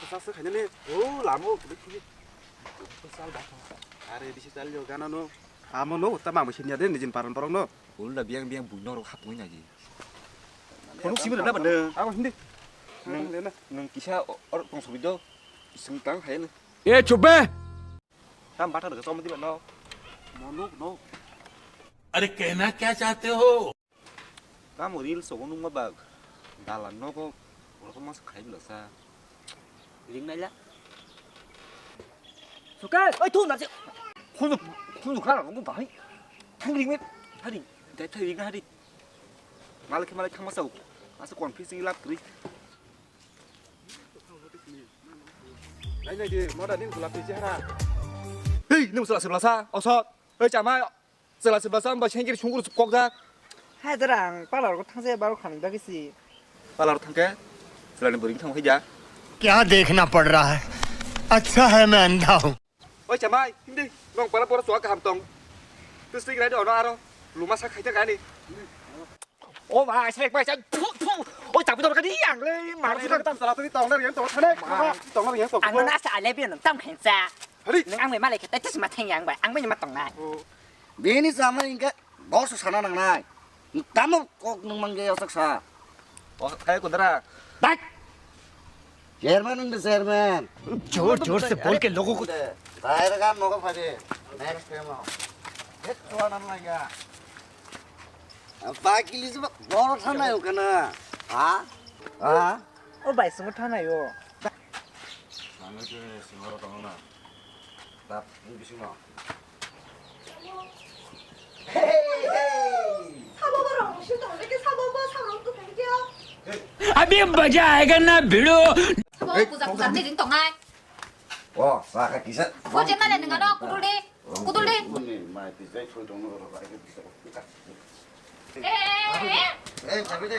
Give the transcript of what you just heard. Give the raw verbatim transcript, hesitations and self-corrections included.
Sasa khaina ni. O lamo. Sal ba. Are bisi tal yo gana no. Amo no ta mamo sinya de nijin paran borok no. Ulda biang biang buino rok hapoi na ji. Phunuk simi rwna bwno. Abo hindi. Nwng, nwng kisa o-, or tong subi do. Sing tang hai na. ए चुप बे। Tam bata daga som diba no. No, no, no. अरे कहना क्या चाहते हो? Tamo reels o nungma bag. Dalan nogo. Oro ko mas khai bwlasa. Ring naila. Sukai, oi thu na se. Khunu, khunu khara nogo bahai. Thang ring me. Hari. Dai thai ring hari. Malai khe malai thangma sao. Asa confusing lap kri. Nai nai di, moda nin gulap di chehara. Hei, nung sala sebla sa, osot. Hei, chamai. Sala sebla sa, ba sengkir sungkur kok da. Hai dara ang palar ko thangse baro khani bagisi. Palar thangke. Sala ni bori thang hoi ja. क्या देखना पड़ रहा है? अच्छा है मैं अंधा हूँ। Oi chamai, hindi, nong pala pora suak kaham tong. Twistik rai do no aro, luma sa khaita gani. O ba, srek bai sa, phu, phu. Oi, chabi dor kadi yang le, mar Mar srek. Tam sala twi tong na yang tong thane. Ma. Tong na yang tong. Ang na sa ale bi nang tam khen sa. Hari. Nang ang mai malai kata tis ma theng yang bai, ang bai ma tong nai. Bini sama ingke. Boss sana nangnai. Tamo kok nung mangge osak sa. O, kaya kundara. Dak. Chairman unde chairman. जोर जोर से बोल के लोगों को Dai raga nogo phade. Next time. Het tuan am lagi. Apa kili seba boro thana yo kana. Ha? Ha? O bai simo thana yo. Ano tu simo ro tong na. Tap, ini bising no. अभी मजा आएगा ना भिड़ो। Puja puja ni din tongai. O, saka kisa. Puja male nengano kudul de. Kudul de. Mai tijai thoi dong no ro bai kisa. Eh, tapi de.